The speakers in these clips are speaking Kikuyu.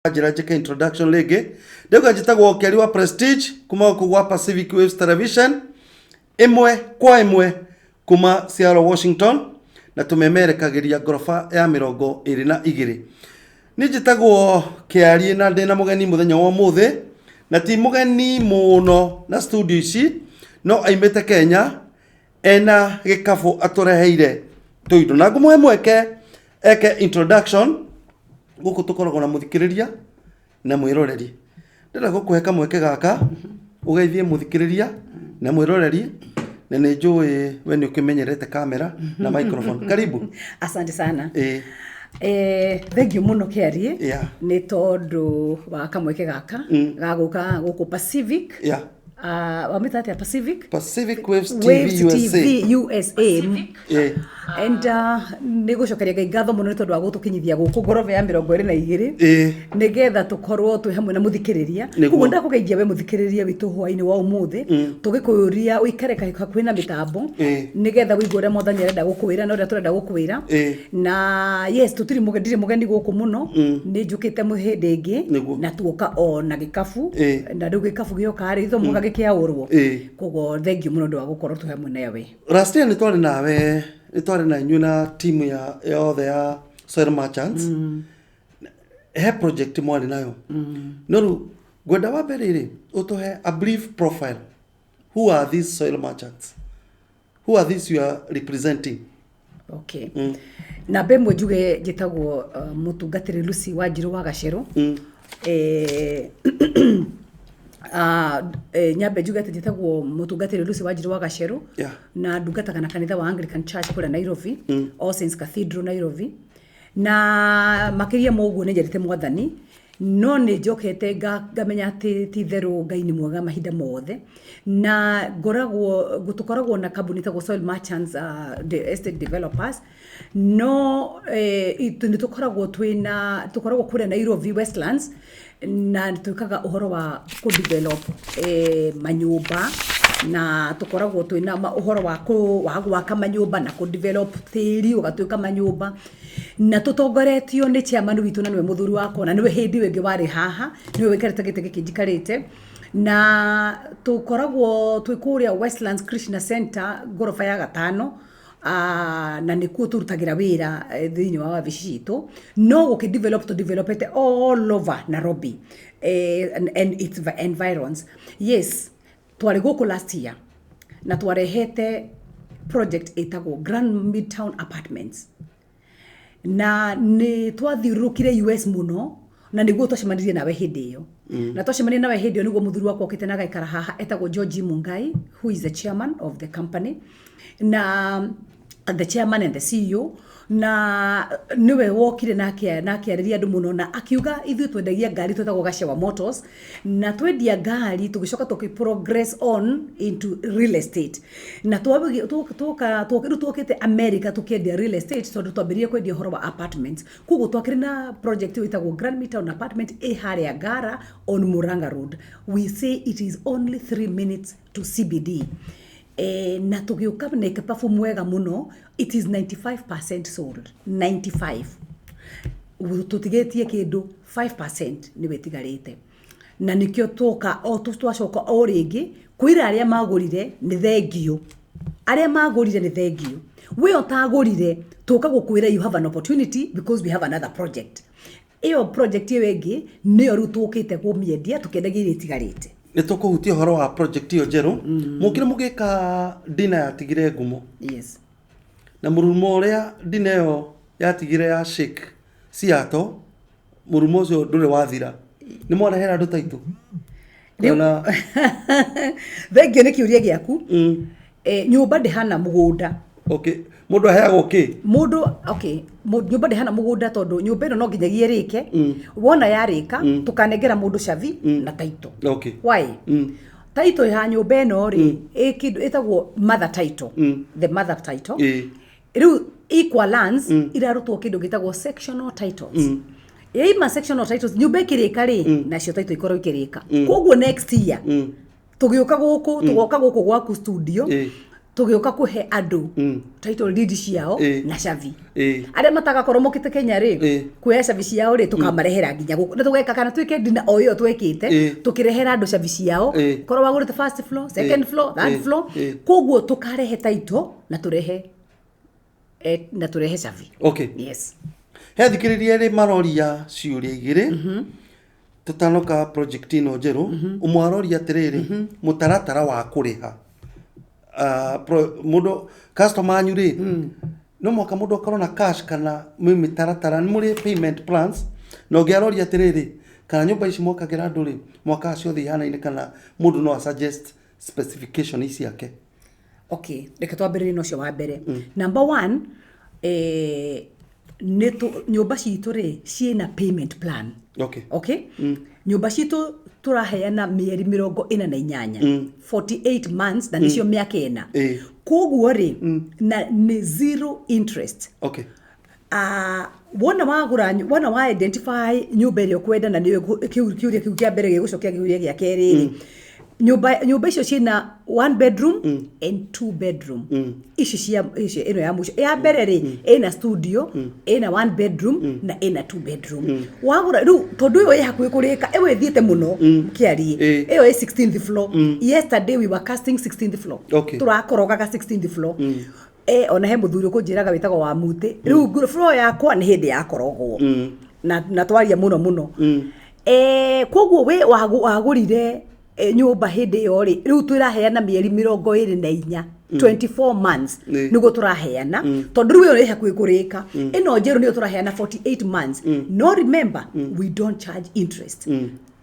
Njĩra njĩke introduction rĩngĩ. Ndauga njĩtagwo Keri wa Prestige kuma gũkũ gwa Pacific Waves Television, ĩmwe kwa ĩmwe kuma Seattle, Washington, na tũmemerekagĩria ngoroba ya 22. Niĩ njĩtagwo Kĩarie na ndĩna mũgeni mũthenya wa ũmũthĩ, na ti mũgeni mũno na studio ici, no aimĩte Kenya ena gĩkabũ atũreheire tũindo, na ngũmũhe mweke eke introduction. Gũkũ tũkoragwo na mũthikĩrĩria na mwĩroreri. Ndĩrenda gũkũhe kamweke gaka ũgeithie mũthikĩrĩria na mwĩroreri, na nĩ njũĩ we nĩ ũkĩmenyerete kamera na microphone. Karibu. Asante sana. Ĩĩ. Thank you mũno, Kĩarie, nĩ tondũ wa kamweke gaka ga gũka gũkũ Pacific. Wamĩta atĩa, Pacific? Pacific Waves TV. Waves USA. TV USA. Ĩĩ. And nĩ gũcokeria Ngai ngatho mũno nĩ tondũ wa gũtũkinyithia gũkũ ngoroba ya 22, nĩgetha tũkorwo twĩ hamwe na mũthikĩrĩria. Koguo ndakũgeithia we mũthikĩrĩria witũ hwainĩ wa ũmũthĩ, tũgĩkũria ũikare hakuhĩ na mĩtambo, nĩgetha ũigue ũrĩa Mwathani arenda gũkwĩra na ũrĩa tũrenda gũkwĩra. Na yes, tũtirĩ mũgeni, ndirĩ mũgeni gũkũ mũno, nĩ njũkĩte hĩndĩ ĩngĩ. Na tuoka o na gĩkabu. Na rĩu gĩkabu gĩoka rĩ, ithuĩ mũga gĩkĩaũrwo. Koguo thank you mũno ũndũ wa gũkorwo twĩ hamwe nawe. Last year nĩ twarĩ nawe, nĩ twarĩ na inyuĩ na timu ya yothe ya Soil Merchants. He project mwarĩ nayo, no rĩu ngwenda wa mbere rĩ ũtũhe a brief profile. Who are these Soil Merchants? Who are these you are representing? Okay. Namba ĩmwe, njuge njĩtagwo mũtungatĩri Lucy Wanjirũ wa Gacerũ. Nyambe njuge atĩ njĩtagwo mũtungatĩri Lucy Wanjirũ wa Gacerũ, na ndungataga na kanitha wa Anglican Church kũrĩa Nairobi, All Saints Cathedral, Nairobi. Na makĩria ma ũguo, nĩ nyendete Mwathani, no nĩ njokete ngamenya atĩ ti itherũ Ngai nĩ mwega mahinda mothe. Na ngoragwo, tũkoragwo na kambuni ĩtagwo Soil Merchants Estate Developers, no nĩ tũkoragwo twĩna, tũkoragwo kũrĩa Nairobi Westlands, na twĩkaga ũhoro wa kũ develop manyũmba, na tũkoragwo twĩna ũhoro wa gwaka manyũmba na kũ develop tĩri ũgatuĩka manyũmba, na tũtongoretio nĩ chairman witũ, na nĩwe mũthuri wakwa, na nĩwe hĩndĩ ĩyo ĩngĩ warĩ haha, nĩwe wĩikarĩte gĩtĩ gĩkĩ njikarĩte. Na tũkoragwo twĩ kũrĩa Westlands Krishna Center, ngoroba ya gatano, na nĩkuo tũrutagĩra wĩra thĩinĩ wa wabici citũ, no gũkĩ develop tũ developete all over Nairobi and its environs. Yes, twarĩ gũkũ last year na twarehete project ĩtagwo Grand Midtown Apartments, na nĩ twathiũrũrũkire US mũno, na nĩguo twacemanirie nawe hĩndĩ ĩyo. Na twacemania nawe hĩndĩ ĩyo, nĩguo mũthuri wakwa okĩte na agaikara haha, etagwo George Mungai, who is the chairman of the company, na the chairman and the CEO, na nĩwe wokire na akĩarĩria andũ mũno na akiuga ithuĩ twendagia ngari, twĩtagwo Gacewa Motors, na twendia ngari tũgĩcoka tũkĩ progress on into real estate, na twoka rĩu twokĩte America tũkĩendia real estate, tondũ twambĩrĩrie kwendia ũhoro wa apartments. Koguo twakĩrĩ na project ĩyo ĩtagwo Grand Midtown Apartment ĩ harĩa Ngara on Murang'a Road. We say it is only 3 minutes to CBD. Na tũgĩũka na ĩkababu mwega mũno. It is 95% sold, 95, tũtigĩtie kĩndũ 5% nĩwe ĩtigarĩte, na nĩkĩo twoka o twacoka o rĩngĩ kwĩra arĩa magũrire nĩ thengio, arĩa magũrire nĩ thengio. We ũtagũrire, tũka gũkwĩra you have an opportunity because we have another project. Ĩyo project ĩyo ĩngĩ nĩyo rĩu tũkĩte kũmĩendia, tũkĩendagia iria itigarĩte. Nĩ tũkũhutia ũhoro wa project ĩyo njerũ. Mũkire mũgĩka dina yatigire ngumo, na mũrumo ũrĩa dina ĩyo yatigire ya shake Seattle, mũrumo ũcio ndũrĩ wathira. Nĩ mwarehera andũ taitũ? Kana Thengio nĩ kĩũria gĩaku. Nyũmba ndĩhana mũgũnda. Okay, mũndũ aheagwo kĩ? Mũndũ, okay, nyũmba ndĩhana mũgũnda, tondũ nyũmba ĩno no nginyagia ĩrĩke. Wona yarĩka, tũkanengera mũndũ cabi na title. Why? Title ya nyũmba ĩno rĩ, ĩ kĩndũ ĩtagwo mother title, the mother title. Rĩu equal lands irarutwo kĩndũ gĩtagwo sectional titles. Yaima sectional titles, nyũmba ĩkĩrĩka rĩ, nacio title ikorwo ikĩrĩka. Koguo next year tũgĩũka gũkũ, tũgoka gũkũ gwaku studio. Tũgĩũka kũhe andũ title deed ciao na cabi. Arĩa matagakorwo mokĩte Kenya rĩ, kuoya cabi ciao rĩ, tũkamarehera nginya gũkũ, na tũgeka kana twĩke ndina o ĩyo twekĩte, tũkĩrehera andũ cabi ciao, korwo wagũrĩte first floor, second floor, third floor. Koguo tũkarehe title na tũrehe na tũrehe cabi. Yes. He thikĩrĩria erĩ maroria ciũria igĩrĩ tũtanoka project ĩno njerũ. Ũmwe aroria atĩrĩrĩ, mũtaratara wa kũrĩha. Mũndũ customer anyu rĩ, no mũhaka mũndũ akorwo na cash kana mwĩ mĩtaratara, nĩ mũrĩ payment plans? Na ũngĩ aroria atĩrĩrĩ, kana nyũmba ici mwakagĩra andũ rĩ, mwakaga ciothe ihanaine kana mũndũ no a suggest specification ciake? Okay, reke twambĩrĩrie na ũcio wa mbere. Number one, nĩ nyũmba citũ rĩ, ciĩna payment plan. Okay, nyũmba citũ tũraheana mĩeri 48, 48 months, na nĩcio mĩaka 4. Koguo rĩ, na nĩ zero interest. Wona wagũra, wona wa identify nyũmba ĩrĩa ũkwenda, na nĩyo kĩũria kĩu kĩa mbere gĩgũcokia kĩũria gĩa kerĩ rĩ, nyũmba icio ciĩna one bedroom and two bedroom. Ici cia ici, ĩno ya mũico, ya mbere rĩ, ĩna studio, ĩna one bedroom na ĩna two bedroom. Wagũra rĩu, tondũ ĩyo ĩ hakuhĩ kũrĩka, ĩyo ĩthiĩte mũno kĩarie, ĩyo ĩ 16th floor. Yesterday we were casting 16th floor. Tũrakorogaga 16th floor. Ona he mũthuri ũkũnjĩraga wĩtagwo wa mutĩ, rĩu floor yakwa nĩ hĩndĩ yakorogwo na twaria mũno mũno. Koguo we wagũrire nyũmba hĩndĩ ĩyo rĩ, rĩu twĩraheana mĩeri 24, 24 months, nĩguo tũraheana, tondũ rĩu ĩyo ĩ hakuhĩ kũrĩka. Ĩno njerũ nĩyo tũraheana 48 months. No remember, we don't charge interest.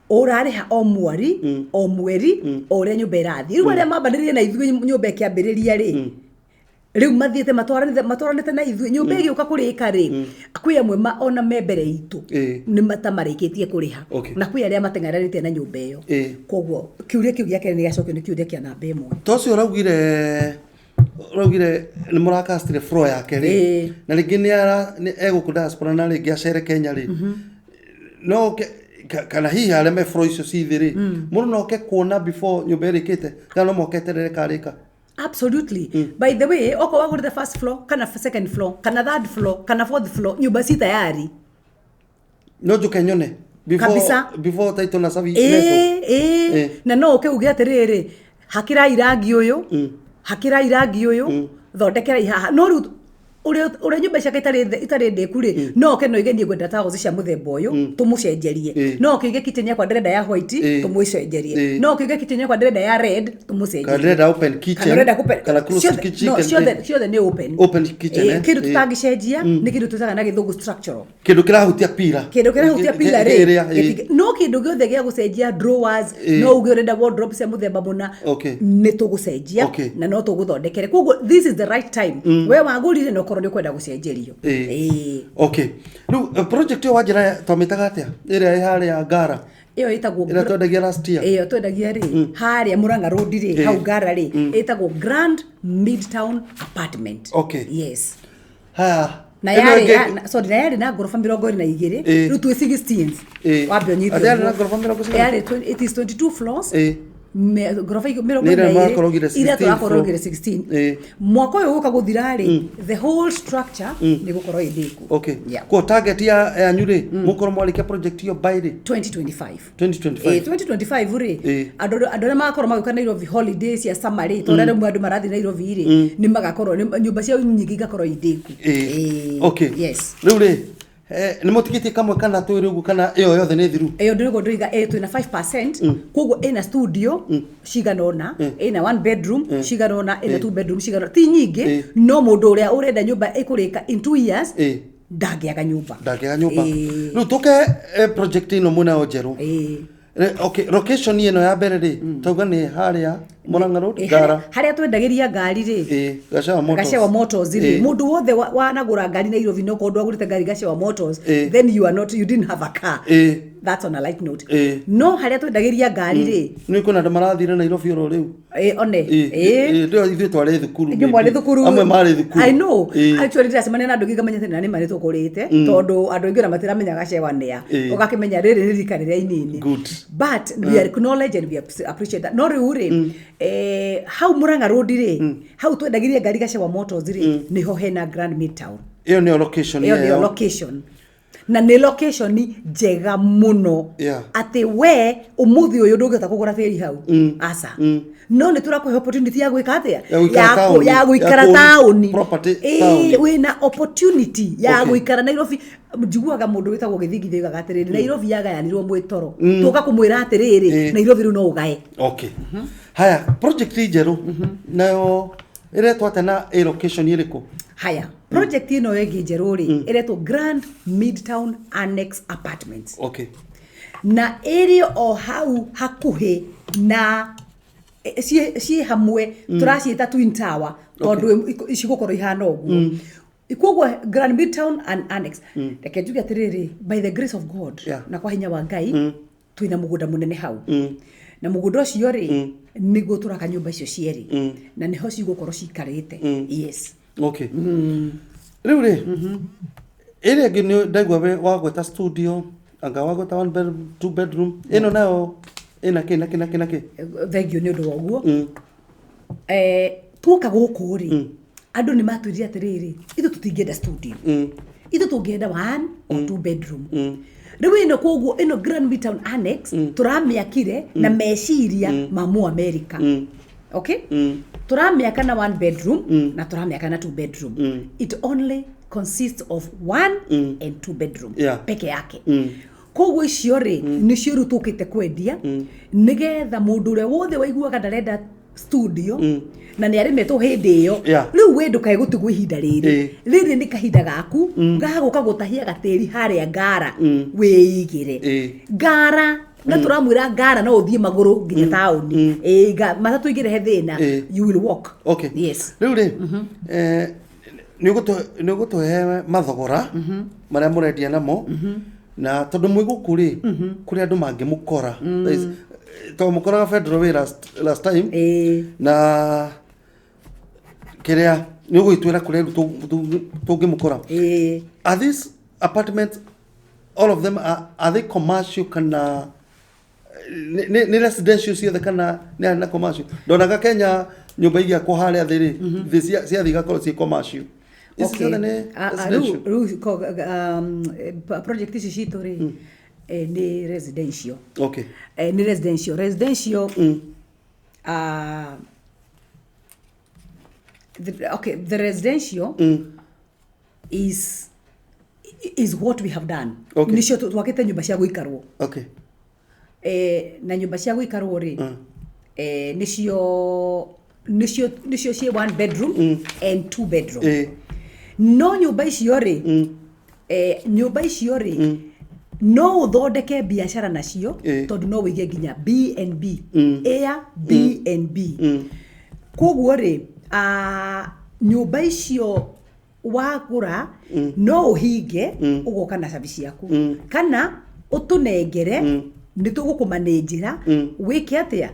Ũrarĩha o mweri o mweri o ũrĩa nyũmba ĩrathiĩ. Rĩu arĩa mambanĩrĩrie na ithuĩ nyũmba ĩkĩambĩrĩria rĩ, rĩu mathiĩte matwaranĩte na ithuĩ nyũmba ĩgĩũka kũrĩka rĩ, kwĩ amwe ona me mbere itũ nĩ matamarĩkĩtie kũrĩha, na kwĩ arĩa mateng'eranĩtie na nyũmba ĩyo. Koguo kĩũria kĩu gĩa kerĩ nĩ gĩacokio nĩ kĩũria kĩa namba 1. To ũcio ũraugire nĩ mũrakastire floor yake rĩ, na rĩngĩ nĩ ara nĩ egũkũ diaspora na rĩngĩ acere Kenya rĩ, no kana hihi arĩa me floor icio ci thĩ rĩ, mũndũ no oke kuona before nyũmba ĩrĩkĩte, kana no mũhaka eterere karĩka? Absolutely. By the way, okorwo wagũrĩte first floor kana second floor kana third floor kana fourth floor, nyũmba ci tayari. No njuke nyone before Kabisa. before title na cabi iretwo? Ĩĩ. Na no ũke uge atĩrĩrĩ, hakĩrai rangi ũyũ, hakĩrai rangi ũyũ, thondekerai haha. No rĩu ũrĩa nyũmba ciake itarĩ ndĩku rĩ, no oke no ige niĩ ngwenda tiles cia mũthemba ũyũ, tũmũcenjerie. No oke uge kitchen yakwa ndĩrenda ya white, tũmũcenjerie. No oke uge kitchen yakwa ndĩrenda ya red, tũmũcenjerie. Kana ndĩrenda open kitchen, Kana ũrenda open kana closed kitchen, no, ciothe nĩ open. Open kitchen, eh? Kĩndũ tũtangĩcenjia nĩ kĩndũ twĩtaga na gĩthũngũ structural. Kĩndũ kĩrahutia pira. Kĩndũ kĩrahutia pila rĩ, ĩrĩa, no kĩndũ gĩothe gĩa gũcenjia, drawers, no uge ũrenda wardrobe cia mũthemba mũna, nĩ tũgũcenjia na no tũgũthondekere. Koguo this is the right time we wagũrire na ũkorwo nĩ ũkwenda gũcenjerio. Okay, rĩu project ĩyo wanjĩra twamĩtaga atĩa, ĩrĩa ĩ harĩa Ngara? Ĩyo ĩtagwo Ĩrĩa twendagia last year. Ĩyo twendagia rĩ, harĩa Murang'a Road rĩ, hau Ngara rĩ, ĩtagwo Grand Midtown Apartment. Yes. Haya. Na Ĩno yarĩ sorry, na yarĩ na ngoroba 22. Rĩu twĩ 16. Wambe ũnyite Atĩ yarĩ na ũguo. ngoroba mĩrongo cigana? Yarĩ it is 22 floors. Ngoroba mĩrongo Nĩ ĩrĩa ĩna na igĩrĩ. mwakorogire Iria 16 tũrakorogire floor. 16. Mwaka ũyũ gũka gũthira rĩ, the whole structure nĩ gũkorwo ĩ ndĩku. Yeah. Kwa target ya yanyu rĩ, mũkorwo mwarĩkia project ĩyo by rĩ? 2025. 2025. 2025 rĩ, andũ arĩa magakorwo magĩũka Nairobi holiday cia summer rĩ, tondũ rĩu andũ marathiĩ Nairobi rĩ, nĩ magakorwo nyũmba ciao nyingĩ igakorwo i ndĩku. Yes. Rĩu rĩ, nĩ mũtigĩtie kamwe kana twĩrĩ ũguo, kana ĩyo yothe nĩ thiru? Ĩyo ndĩrĩguo ndĩroiga, twĩna 5%. Koguo ĩna studio cigana ũna, ĩna one bedroom cigana ũna, ĩna two bedroom cigana ũna, ti nyingĩ. No mũndũ ũrĩa ũrenda nyũmba ĩkũrĩka in 2 years ndangĩaga nyũmba. Ndangĩaga nyũmba. Rĩu tũke project ĩno mwĩnayo njerũ. Okay, location ĩno ya mbere rĩ, tauga nĩ harĩa Murang'a Road, Ngara. Harĩa twendagĩria ngari rĩ. Gacewa Motors. Gacewa Motors rĩ, mũndũ wothe wanagũra ngari Nairobi, no korwo ndwagũrĩte ngari Gacewa Motors, then you are not, you didn't have a car. That's on a light note. No harĩa twendagĩria ngari rĩ, Nĩ kwĩna andũ marathire Nairobi oro rĩu. One. Ndio ithuĩ twarĩ thukuru. Inyuĩ mwarĩ thukuru. Amwe marĩ thukuru. I know. Actually ndĩracemania na andũ aingĩ ngamenya atĩ na nĩ ma nĩ tũkũrĩte, tondũ andũ aingĩ ona matiramenya Gacewa nĩa. Ũgakĩmenya rĩrĩ nĩ rika rĩrĩa inini. Good. But we acknowledge and we appreciate that. No rĩu rĩ, Hau Murang'a Road rĩ, hau twendagirie ngari Gacewa Motors rĩ, nĩho hena Grand Midtown. Ĩyo nĩyo location. Ĩyo nĩyo ĩyo. Location, na nĩ location njega mũno, atĩ we ũmũthĩ ũyũ ndũngĩhota kũgũra tĩri hau, aca. No nĩ tũrakũhe opportunity ya gwĩka atĩa? Ya gũikara taũni. Ya gũikara Ya taũni. Property taũni. Wĩna opportunity ya gũikara Nairobi. Njiguaga mũndũ wĩtagwo Gĩthingithia oigaga atĩrĩrĩ, Nairobi yagayanirwo mwĩtoro. Tũka kũmwĩra atĩrĩrĩ, Nairobi rĩu no ũgae. Okay, haya, project njerũ nayo ĩretwo atĩa na ĩ location ĩrĩkũ? Haya, project ĩno ĩngĩ njerũ rĩ, ĩretwo Grand Midtown Annex Apartments. Na ĩrĩ o hau hakuhĩ na ciĩ hamwe, tũraciĩta twin tower tondũ cigũkorwo ihana ũguo. Koguo Grand Midtown and Annex, reke njuge atĩrĩrĩ, by the grace of God na kwa hinya wa Ngai, twĩna mũgũnda mũnene hau, na mũgũnda ũcio rĩ, nĩguo tũraka nyũmba icio cierĩ, na nĩho cigũkorwo cikarĩte, yes. Okay, rĩu rĩ, ĩrĩa ĩngĩ nĩ ndaigua we wagweta studio, anga wagweta one bed, two bedroom, ĩno nayo ĩna kĩ na kĩ na kĩ na kĩ? Thengiũ nĩ ũndũ wa ũguo. Tuoka gũkũ rĩ, andũ nĩ matwĩrire atĩrĩrĩ, ithuĩ tũtingĩenda studio, ithuĩ tũngĩenda one or two bedroom. Rĩu ĩno, koguo ĩno Grand Midtown Annex tũramĩakire na meciria ma mu America. Okay, tũramĩaka na one bedroom na tũramĩaka na two bedroom. It only consists of one and two bedroom peke yake. Koguo icio rĩ, nĩcio rĩu tũkĩte kwendia, nĩgetha mũndũ ũrĩa wothe waiguaga ndarenda studio na nĩ arĩmetwo hĩndĩ ĩyo, rĩu we ndũkae gũtigwo ihinda rĩrĩ. Rĩrĩ nĩ kahinda gaku ga gũka gũtahia gatĩri harĩa Ngara, wĩigĩre Ngara, na tũramwĩra Ngara no ũthiĩ magũrũ nginya taũni. Ĩĩ, matatũ ingĩrehe thĩna, you will walk. Yes. Rĩu rĩ, nĩ ũgũtũhe mathogora marĩa mũrendia namo, na tondũ mwĩ gũkũ rĩ, kũrĩ andũ mangĩmũkora. That is, tondũ mũkoraga Federal Way last time, na kĩrĩa nĩ ũgũgĩtwĩra kũrĩa rĩu tũngĩmũkora. Are these apartments, all of them, are they commercial kana nĩ residential ciothe, kana nĩ na commercial? Ndonaga Kenya nyũmba igĩakwo harĩa thĩ rĩ, thĩ ciathiĩ igakorwo ciĩ commercial. Ici ciothe nĩ residential? Rĩu project ici citũ rĩ, nĩ residential. Nĩ residential. Okay, the residential is what we have done. Nicio twakĩte nyũmba cia gũikarwo. Na nyũmba cia gũikarwo rĩ, nĩcio ciĩ one bedroom and two bedroom. No nyũmba icio rĩ, nyũmba icio rĩ, no ũthondeke biacara nacio, tondũ no wĩige nginya B&B, Air B&B. Koguo rĩ, nyũmba icio wagũra, no ũhinge, ũgoka na cabi ciaku, kana ũtũnengere, nĩ tũgũkũmanĩnjĩra wĩke atĩa,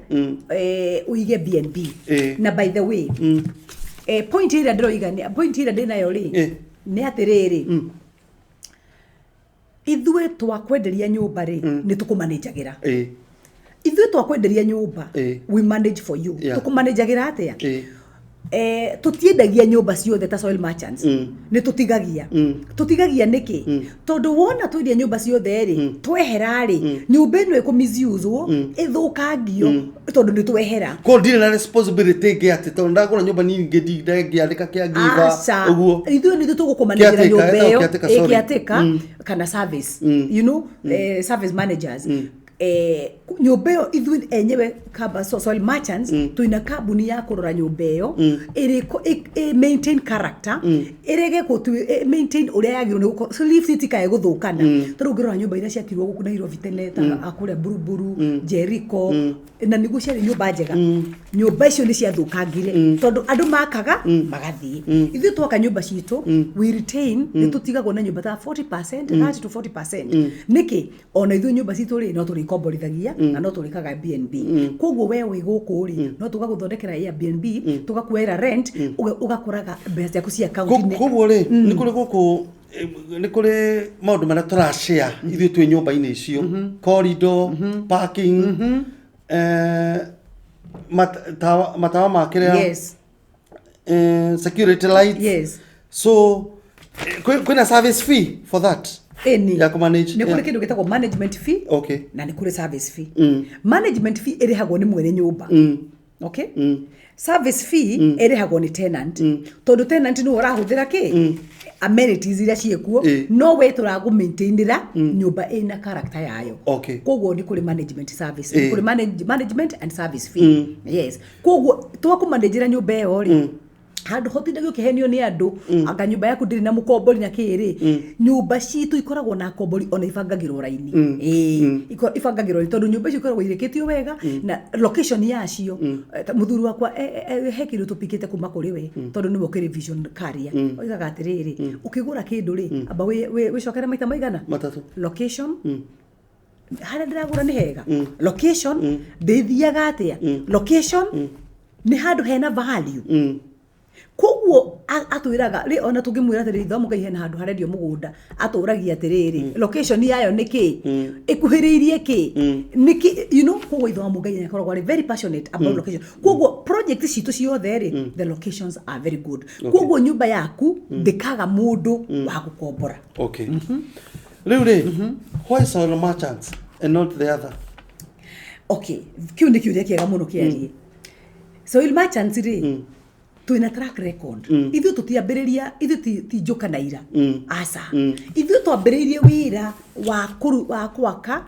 ũige B&B. Na by the way, point ĩrĩa ndĩroiga point ĩrĩa ndĩnayo rĩ, nĩ atĩrĩrĩ, ithuĩ twakwenderia nyũmba rĩ, nĩ tũkũmanĩnjagĩra. Ithuĩ twakwenderia nyũmba, we manage for you. Tũkũmanĩnjagĩra atĩa? Tũtiendagia nyũmba ciothe ta soil merchants. Nĩ tũtigagia. Tũtigagia nĩkĩ? Tondũ wona twendia nyũmba ciothe rĩ, twehera rĩ, nyũmba ĩno ĩkũmisiuswo, ĩthũkangio, tondũ nĩ twehera. Ko ndirĩ na responsibility ĩngĩ atĩ tondũ ndagũra nyũmba ningĩ ndingĩandĩka caregiver? Aca. Ũguo. Ithuĩ nĩ ithuĩ tũgũkũmanĩnjĩra Caretaker, nyũmba etagwo ĩyo. caretaker, sorry. Caretaker kana service, service managers. Nyũmba ĩyo ithuĩ enyewe kamba soil merchants twĩna kambuni ya kũrora nyũmba ĩyo ĩrĩkũ maintain character, ĩrege gũtu maintain ũrĩa yagĩrĩirwo nĩ gũkorwo, so lift itikae gũthũkana. Tondũ ũngĩrora nyũmba iria ciakirwo gũkũ Nairobi tene ta kũrĩa Buruburu, Jericho, na nĩguo ciarĩ nyũmba njega, nyũmba icio nĩ ciathũkangire tondũ andũ makaga magathiĩ. Ithuĩ twaka nyũmba citũ, we retain, nĩ tũtigagwo na nyũmba ta 40%, 30 to 40%. Nĩkĩ? Ona ithuĩ nyũmba citũ rĩ, no tũrĩkomborithagia na no tũrĩkaga B&B. Koguo we wĩ gũkũ rĩ, no tũgagũthondekera Airbnb, tũgakuoera rent, ũgakoraga mbeca ciaku cia account-inĩ. Koguo rĩ, nĩ kũrĩ gũkũ, nĩ kũrĩ maũndũ marĩa tũrashare ithuĩ twĩ nyũmba-inĩ icio, corridor, parking, Matawa ma kĩrĩa, security lights. So kwĩna service fee for that Ĩni. ya kũmanage? Nĩ kũrĩ kĩndũ gĩtagwo management fee na nĩ kũrĩ service fee. Management fee ĩrĩhagwo nĩ mwene nyũmba. Okay, service fee ĩrĩhagwo nĩ tenant, tondũ tenant nĩwe ũrahũthĩra kĩ amenities iria ciĩkuo. No we tũragũ maintainĩra nyũmba ĩna character yayo. Koguo nĩ kũrĩ management service, nĩ kũrĩ management and service fee, yes. Koguo twakũmanĩnjĩra nyũmba ĩyo rĩ, handũ hotindage ũkĩhenio nĩ andũ anga nyũmba yaku ndĩrĩ na mũkombori na kĩrĩ. Nyũmba citũ ikoragwo na kombori, ona ibangagĩrwo raini. Ĩĩ, ibangagĩrwo raini tondũ nyũmba icio ikoragwo irĩkĩtio wega na location yacio. Ta mũthuri wakwa he kĩndũ tũpikĩte kuma kũrĩ we, tondũ nĩwe ũkĩrĩ vision carrier. Oigaga atĩrĩrĩ, ũkĩgũra kĩndũ rĩ, amba wĩcokere maita maigana? Matatũ. Location, harĩa ndĩragũra nĩ hega? Location, ndĩthiaga atĩa? Location, nĩ handũ hena value? Koguo atwĩraga rĩ, ona tũngĩmwĩra atĩrĩrĩ, ithomo Ngai hena handũ harendio mũgũnda, atũragia atĩrĩrĩ, location yayo nĩ kĩ, ĩkuhĩrĩirie kĩ, nĩ kĩ. Koguo ithomo Ngai nĩ akoragwo arĩ very passionate about location. Koguo project citũ ciothe rĩ, the locations are very good. Koguo nyũmba yaku ndĩkaga mũndũ wa gũkombora. Okay, rĩu rĩ, why Soil Merchants and not the other? Okay, kĩu nĩ kĩũria kĩega mũno kĩarie. Soil Merchants rĩ, twĩna track record. Ithuĩ tũtiambĩrĩria, ithuĩ ti njũka na ira, aca. Ithuĩ twambĩrĩirie wĩra wa gwaka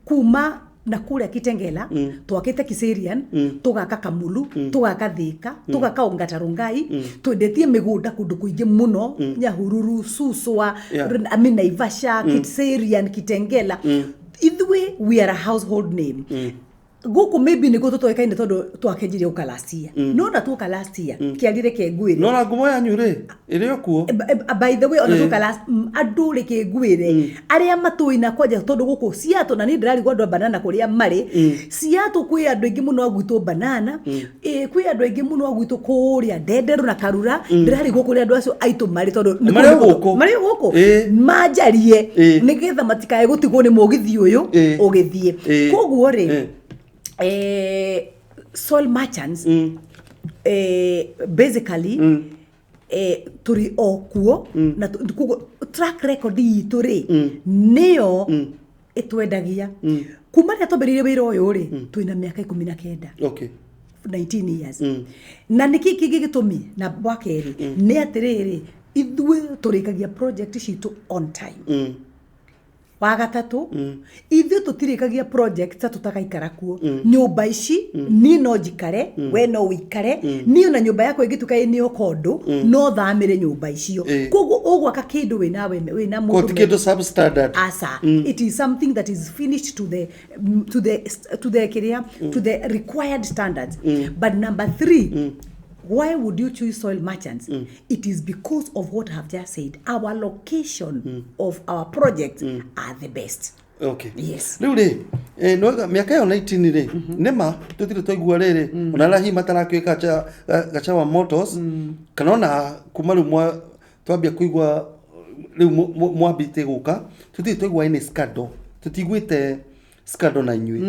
kuma na kũrĩa Kitengela. Twakĩte Kiserian, tũgaka Kamulu, tũgaka Thika, tũgaka Ongata Rongai. Twendetie mĩgũnda kũndũ kũingĩ mũno, Nyahururu, Suswa, I mean, Naivasha, Kiserian, Kitengela. Ithuĩ we are a household name gũkũ. Maybe nĩguo tũtoĩkaine tondũ twakĩnjirie gũka last year, no na tuoka last year kĩarire kengwĩre. No na ngumo yanyu rĩ, ĩrĩ o kuo. By the way, ona tuoka last andũ reke ngwĩre arĩa matũĩ na kwanja, tondũ gũkũ Seattle, na niĩ ndĩrarigwo andũ a banana kũrĩa marĩ. Seattle kwĩ andũ aingĩ mũno a gwitũ banana, kwĩ andũ aingĩ mũno a gwitũ kũrĩa Ndenderũ na Karura. Ndĩrarigwo kũrĩa andũ acio aitũ marĩ, tondũ nĩ Marĩ o kũndũ gũkũ. Marĩ o gũkũ. Manjarie nĩgetha matikae gũtigwo nĩ mũgithi ũyũ ũgĩthiĩ. Koguo rĩ, Soil Merchants, basically, tũrĩ o kuo na koguo track record itũ rĩ, nĩyo ĩtwendagia. Kuma rĩrĩa twambĩrĩirie wĩra ũyũ rĩ, twĩna mĩaka 19. 19 years. Na nĩkĩ kĩngĩ gĩtũmi na wa kerĩ nĩ atĩrĩrĩ, ithuĩ tũrĩkagia project citũ on time. Wa gatatũ, ithuĩ tũtirĩkagia project ta tũtagaikara kuo. Nyũmba ici niĩ no njikare, we no ũikare, niĩ ona nyũmba yakwa ĩngĩtuĩka ĩ nĩ okondo, no thamĩre nyũmba icio. Koguo ũgwaka kĩndũ wĩnawe wĩna Ko mũndũ ti kĩndũ substandard. Asa, it is something that is finished to the kiria, to the required standards. But number three, why would you choose Soil Merchants? It is because of what I've just said. Our location of our projects are the best. Yes. Rĩu rĩ, nĩwauga mĩaka ĩyo 19 rĩ, nĩma tũtirĩ twaigua rĩrĩ, ona arĩa hihi matarakĩũĩ Gachawa Motors, kana ona kuma rĩu twambia kũigua rĩu mwambĩte gũka, tũtirĩ twaigua any scandal, tũtiguĩte scandal na inyuĩ.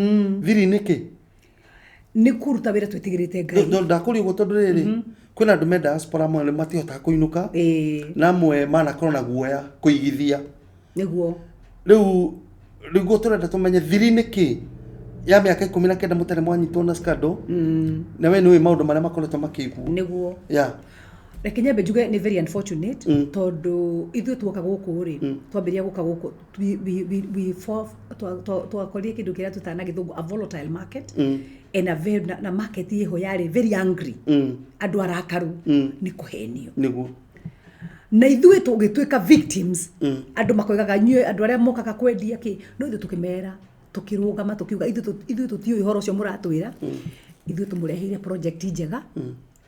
Thiri nĩkĩ? Nĩ kũruta wĩra twĩtigĩrĩte Ngai. Ndakũria ũguo tondũ rĩrĩ, kwĩna andũ me diaspora amwe matihotaga kũinũka, na amwe manakorwo na guoya kũigithia. Rĩu rĩguo tũrenda tũmenye thiri nĩkĩ ya mĩaka 19 mũtarĩ mwanyitwo na scandal, na we nĩũĩ maũndũ marĩa makoretwo makĩiguo. Reke nyambe njuge nĩ very unfortunate, tondũ ithuĩ tuoka gũkũ rĩ, twambĩrĩria gũka gũkũ, twakorire kĩndũ kĩrĩa tũtaga na gĩthũngũ a volatile market, and a very, na market ĩho yarĩ very angry, andũ arakaru nĩ kũhenio. Na ithuĩ tũgĩtuĩka victims. Andũ makoigaga inyuĩ andũ arĩa mokaga kwendia kĩ, no ithuĩ tũkĩmera, tũkĩrũgama, tũkiuga ithuĩ tũtiũĩ ũhoro ũcio mũratwĩra. Ithuĩ tũmũreheire project njega,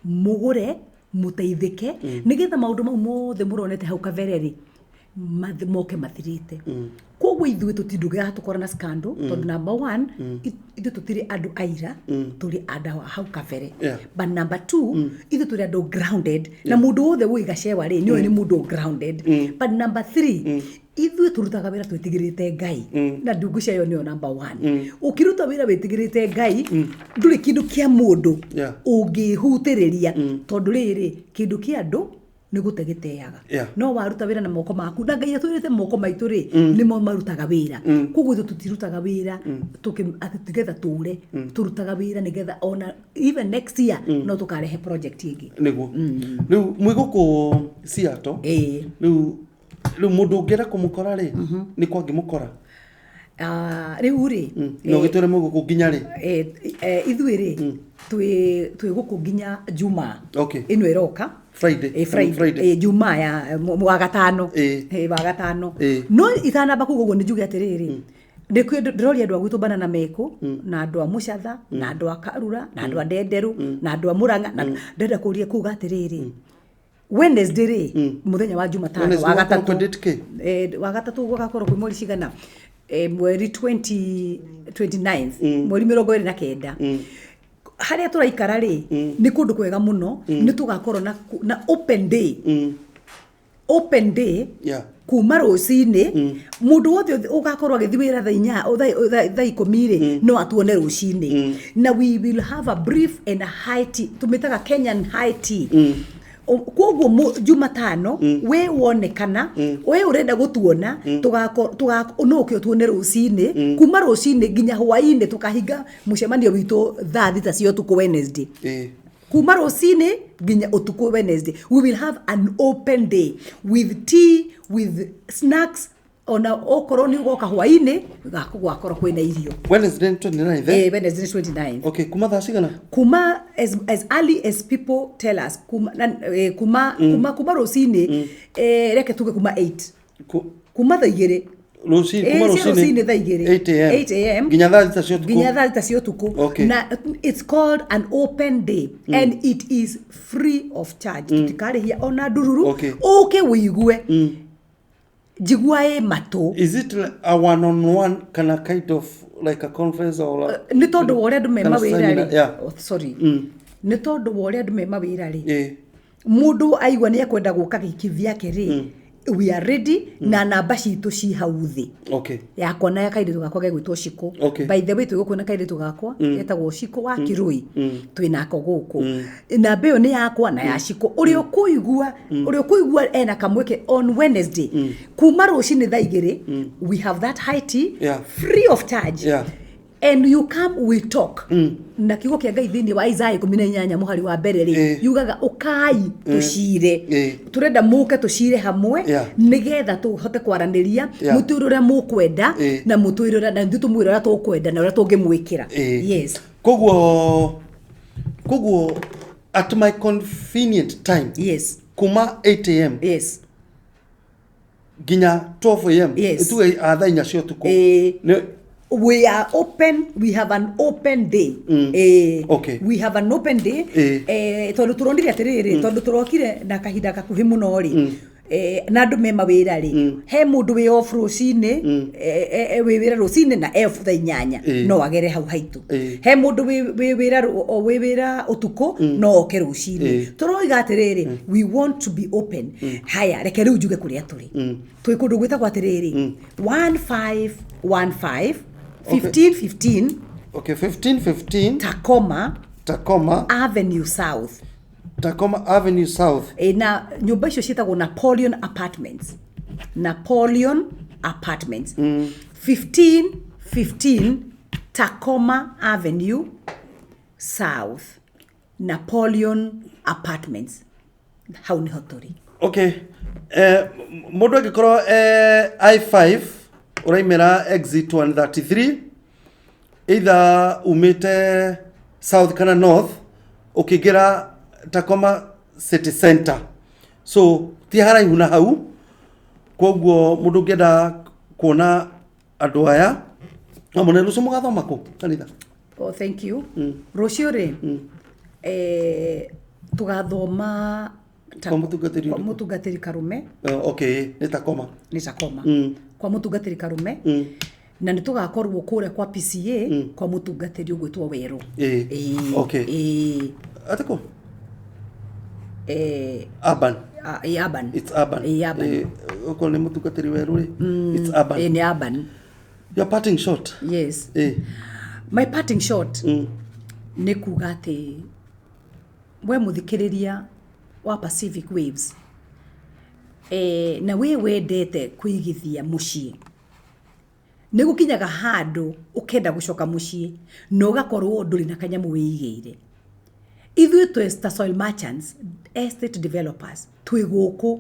mũgũre mũteithĩke, nĩgetha maũndũ mau mothe mũronete hau kabere rĩ, Moke mathirĩte. Koguo ithuĩ tũtindũgĩaga tũkora na scandal, tondũ number one, ithuĩ tũtirĩ andũ aira, tũrĩ andũ a hau kabere. But number two, ithuĩ tũrĩ andũ grounded, na mũndũ wothe wĩ Gacewa rĩ, nĩoĩ nĩ mũndũ grounded. But number three, ithuĩ tũrutaga wĩra twĩtigĩrĩte Ngai, na ndungu cio nĩyo number one. Ũkĩruta wĩra wĩtigĩrĩte Ngai, ndũrĩ kĩndũ kĩa mũndũ ũngĩhutĩrĩria, tondũ rĩrĩ, kĩndũ kĩa andũ nĩ gũte gĩteaga. No waruta wĩra na moko maku, na Ngai atwĩrĩte moko maitũ rĩ, nĩmo marutaga wĩra. Koguo ithuĩ tũtirutaga wĩra atĩ nĩgetha tũre, tũrutaga wĩra nĩgetha ona even next year no tũkarehe project ĩngĩ. Nĩguo rĩu mwĩ gũkũ Seattle? Ĩĩ. Rĩu mũndũ ũngĩenda kũmũkora rĩ, nĩ kwa angĩmũkora? Ah, rĩu rĩ, Na ũgĩtwĩre mwĩ gũkũ nginya rĩ? Ithuĩ rĩ, twĩ gũkũ nginya Juma ĩno ĩroka. Friday. Friday. Friday. Juma ya wa gatano. Wa gatano. No itanamba kuga ũguo, nĩ njuge atĩrĩrĩ, nĩ ndĩroria andũ a gwitũ Banana Meko, na andũ a Mũcatha, na andũ a Karura, na andũ a Ndenderu, na andũ a Mũrang'a, na ndĩrenda kũria kuga atĩrĩrĩ, Wednesday rĩ, mũthenya wa Jumatano, Wednesday wa gũgakorwo gatatũ. kwĩ date kĩ? Wa gatatũ gũgakorwo kwĩ mweri cigana? Mweri 20 29th, mweri 29. Harĩa tũraikara rĩ, nĩ kũndũ kwega mũno. Nĩ tũgakorwo na open day, open day kuma rũcinĩ. Mũndũ wothe ũgakorwo agĩthiĩ wĩra thaa 8, thaa 10 rĩ, no atuone rũcinĩ, na we will have a brief and a high tea, tũmĩtaga Kenyan high tea. Koguo Jumatano we wonekana, we ũrenda gũtuona, no ũke ũtuone rũcinĩ, kuma rũcinĩ nginya hwaĩ-inĩ. Tũkahinga mũcemanio witũ thaa 6 cia ũtukũ Wednesday. Kuma rũcinĩ nginya ũtukũ Wednesday, we will have an open day with tea, with snacks. Ona okorwo nĩ ũgoka hwaĩ-inĩ, gwakorwo kwĩna irio. Wednesday 29th, eh? Eh, Wednesday 29th. Okay, kuma thaa cigana? Kuma as early as people tell us, kuma, na, kuma rũcinĩ, reke tuge kuma 8, kuma thaa 2. Rũcinĩ? Eh, kuma cia rũcinĩ thaa 2. 8 a.m. 8 a.m. Nginya thaa 6 cia ũtukũ? Nginya thaa 6 cia ũtukũ. Na it's called an open day and it is free of charge. Tũtikarĩhia ona ndururu. Ũke wĩigue njigua ĩ matũ. Is it like a one on one kana kind of like a conference or like, Nĩ tondũ wa ũrĩa andũ me kana mawĩra seminar? rĩ, oh, sorry, nĩ tondũ wa ũrĩa andũ me mawĩra rĩ, mũndũ aigua nĩ ekwenda gũka gĩki gĩake rĩ, we are ready, na namba citũ ci hau thĩ, yakwa na ya kairĩtu gakwa gegwĩtwo Shiko. By the way, twĩ gũkũ na kairĩtu gakwa getagwo Shiko wa Kirui, twĩ nako gũkũ. Namba ĩyo nĩ yakwa na ya Shiko. Ũrĩa ũkũigua ena kamweke, on Wednesday kuma rũcinĩ thaa 2, we have that high tea free of charge, and you come, we talk. Na kiugo kĩa Ngai thĩinĩ wa Isaiah 18 mũhari wa mbere rĩ, yugaga ũkai tũcire. Tũrenda mũke tũcire hamwe, nĩgetha tũhote kwaranĩria, mũtwĩre ũrĩa mũkwenda, na mũtwĩre ũrĩa, na ithuĩ tũmwĩre ũrĩa tũkwenda na ũrĩa tũngĩmwĩkĩra. Yes. Koguo at my convenient time, kuma 8 a.m. Nginya 12 a.m. Tuge a thaa 4 cia ũtukũ. We are open, we have an open day. We have an open day. Tondũ tũronire atĩrĩrĩ, tondũ tũrokire na kahinda gakuhĩ mũno rĩ, na andũ me mawĩra rĩ, he mũndũ wĩ off rũcinĩ, wĩ wĩra rũcinĩ na e off thaa 8, no agere hau haitũ. He mũndũ wĩ wĩra wĩ wĩra ũtukũ, no oke rũcinĩ. Tũroiga atĩrĩrĩ, we want to be open. Haya, reke rĩu njuge kũrĩa tũrĩ. Twĩ kũndũ gwĩtagwo atĩrĩrĩ, 1515, 1515. Okay, 1515. Tacoma Tacoma Avenue South. Tacoma Avenue South. Na nyũmba icio ciĩtagwo Napoleon Apartments, Napoleon Apartments, 1515 Tacoma Avenue South, Napoleon Apartments, hau nĩho tũrĩ. Okay, mũndũ angĩkorwo I5 ũraimĩra exit 133, either umĩte south kana north, ũkĩingĩra Tacoma City Center, so ti haraihu na hau. Koguo mũndũ ũngĩenda kuona andũ aya amone. Rũciũ mũgathoma kũ kanitha? Oh, thank you. Rũciũ rĩ, tũgathoma Kwa mũtungatĩri Kwa ũrĩkũ? Mũtungatĩri Karume. Okay, nĩ Takoma. Nĩ Takoma. Kwa mũtungatĩri Karume. Na nĩ tũgakorwo kũrĩa kwa PCA kwa mũtungatĩri ũgwĩtwo Werũ. Ĩĩ. Okay. Ĩĩ. Atĩkũ? Eh, Urban. Ah, ĩ urban. It's urban. Ĩ urban. Ĩĩ, okorwo nĩ mũtungatĩri Werũ rĩ, it's urban. Ĩ, nĩ urban. Your parting shot. Yes. Ĩĩ. My parting shot nĩ kuga atĩ we mũthikĩrĩria wa Pacific Waves, na we wendete kũigithia mũciĩ, nĩ gũkinyaga handũ ũkenda gũcoka mũciĩ na ũgakorwo ndũrĩ na kanyamũ wĩigĩire. Ithuĩ twĩ ta Soil Merchants Estate Developers twĩ gũkũ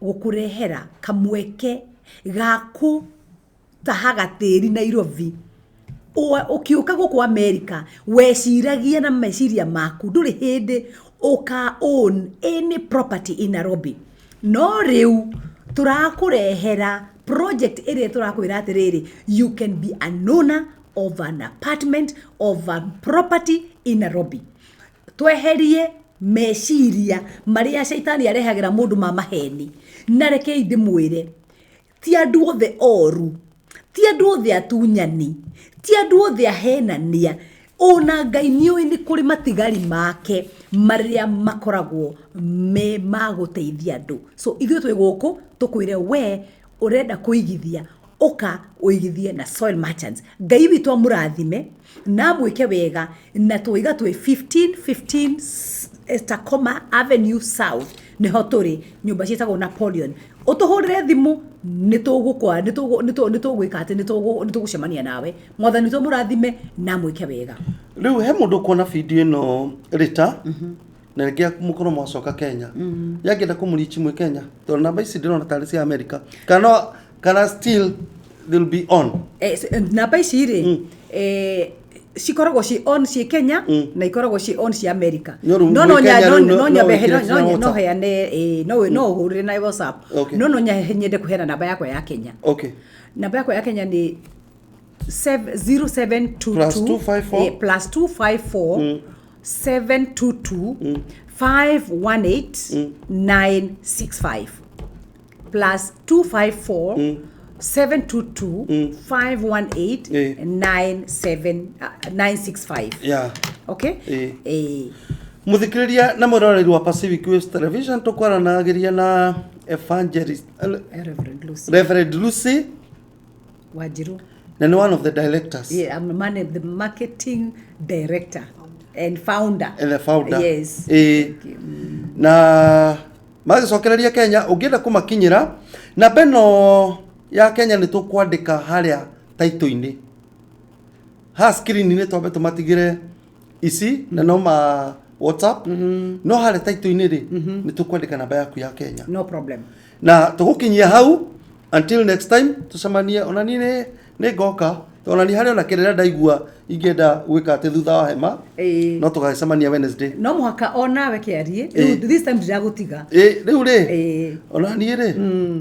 gũkũrehera kamweke ga gũtahaga tĩri Nairobi. Ũkĩũka gũkũ America weciragia na meciria maku ndũrĩ hĩndĩ ũka own any property in Nairobi, no rĩu tũrakũrehera project ĩrĩa tũrakwĩra atĩrĩrĩ, you can be an owner of an apartment, of a property in Nairobi. Tweherie meciria marĩa caitani arehagĩra mũndũ ma maheni, na rekei ndĩmwĩre, ti andũ othe oru, ti andũ othe atunyani, ti andũ othe ahenania. Ona Ngai nĩ ũĩ nĩ kũrĩ matigari make marĩa makoragwo me ma gũteithia andũ. So ithuĩ twĩ gũkũ tũkwĩre, we ũrenda kũigithia, ũka ũigithie na Soil Merchants. Ngai witũ amũrathime na amwĩke wega. Na tũiga twĩ 1515 Tacoma Avenue South, nĩho tũrĩ, nyũmba ciĩtagwo Napoleon. Ũtũhũrĩre thimũ, nĩ tũgũkwa nĩ tũgwĩka atĩ nĩ tũgũcemania nawe. Mwathani witũ amũrathime na amwĩke wega. Rĩu he mũndũ ũkuona video ĩno rĩta na rĩngĩ mũkorwo mwacoka Kenya, yangĩenda kũmũrichi mwĩ Kenya, tondũ namba ici ndĩrona tarĩ cia America, kana still they'll be on? Namba ici rĩ, cikoragwo ci on ciĩ Kenya na ikoragwo ci on ci America. No rĩu no mwĩ no Kenya no rĩu no no nyambe wĩkĩre no na no WhatsApp. Heane, no ũhũrĩre na WhatsApp. No nyende kũheana namba yakwa ya Kenya. Namba yakwa ya Kenya nĩ 0722 Plus 254. Plus 254 722 518 965, plus 254 722 518 97 965. Okay. Muthikiriria na mwiroreri wa Pacific Waves Television, tukwaranagiria na evangelist Reverend Lucy Reverend Lucy Wanjiru. Na ni one of the directors. Yeah, I'm the marketing director and founder. And the founder. Yes. Eh. Thank you. Na magicokereria Kenya, ũngĩenda kũmakinyĩra, namba ĩno ya Kenya nĩ tũkwandĩka harĩa taitũ-inĩ ha screen-inĩ, twambe tũmatigĩre ici na no ma WhatsApp, no harĩa taitũ-inĩ rĩ, nĩ tũkwandĩka namba yaku ya Kenya. No problem. Na tũgũkinyia hau until next time tũcemanie. Ona niĩ nĩ ngoka, tondũ ona niĩ harĩ ona kĩrĩra ndaigua ingĩenda gwĩka atĩ thutha wa hema. No tũgagĩcemania Wednesday. No mũhaka onawe kĩarie. Ĩĩ. This time ndiragũtiga. Ĩ, rĩu rĩ, ona niĩ rĩ,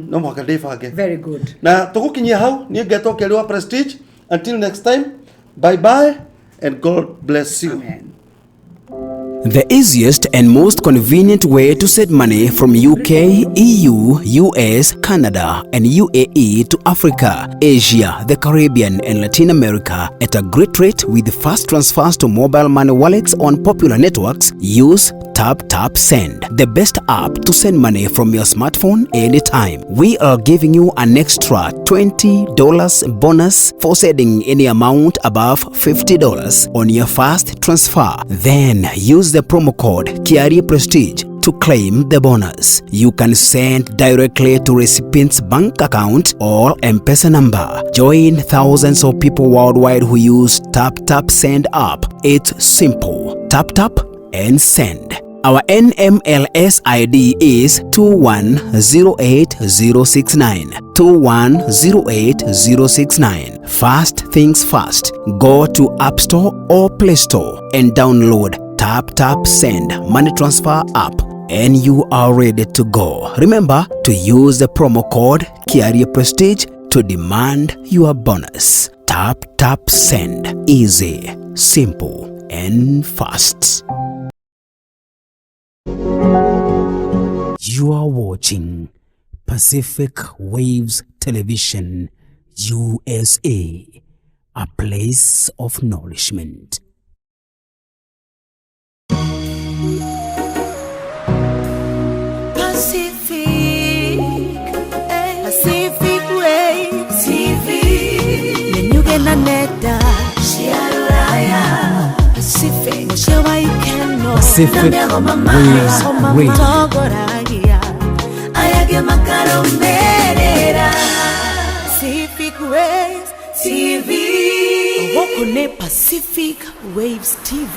no mũhaka ndĩbange. Very good. Na tũgũkinyia hau. Niĩ ngetwo Kerĩ wa Prestige. Until next time, bye bye and God bless you. Amen. The easiest and most convenient way to send money from UK, EU, US, Canada, and UAE to Africa, Asia, the Caribbean, and Latin America at a great rate with fast transfers to mobile money wallets on popular networks. Use Tap Tap Send, the best app to send money from your smartphone anytime. We are giving you an extra $20 bonus for sending any amount above $50 on your first transfer. Then use the promo code Kiari Prestige to claim the bonus. You can send directly to recipient's bank account or M-Pesa number. Join thousands of people worldwide who use Tap Tap Send app. It's simple. Tap tap and send. Our NMLS ID is 2108069. 2108069. First things first, go to App Store or Play Store and download Tap Tap Send Money Transfer app and you are ready to go. Remember to use the promo code Kiarie Prestige to demand your bonus. Tap Tap Send. Easy, simple, and fast. You are watching Pacific Waves Television, USA, a place of nourishment. Pacific, Pacific Waves TV. Nyenyuge na nenda cia rũraya Pacific mũciĩ wa ikeno Pacific Waves Radio. Matongoragia aya angĩ makarũmĩrĩra Pacific Waves TV. Gũkũ nĩ Pacific Waves TV.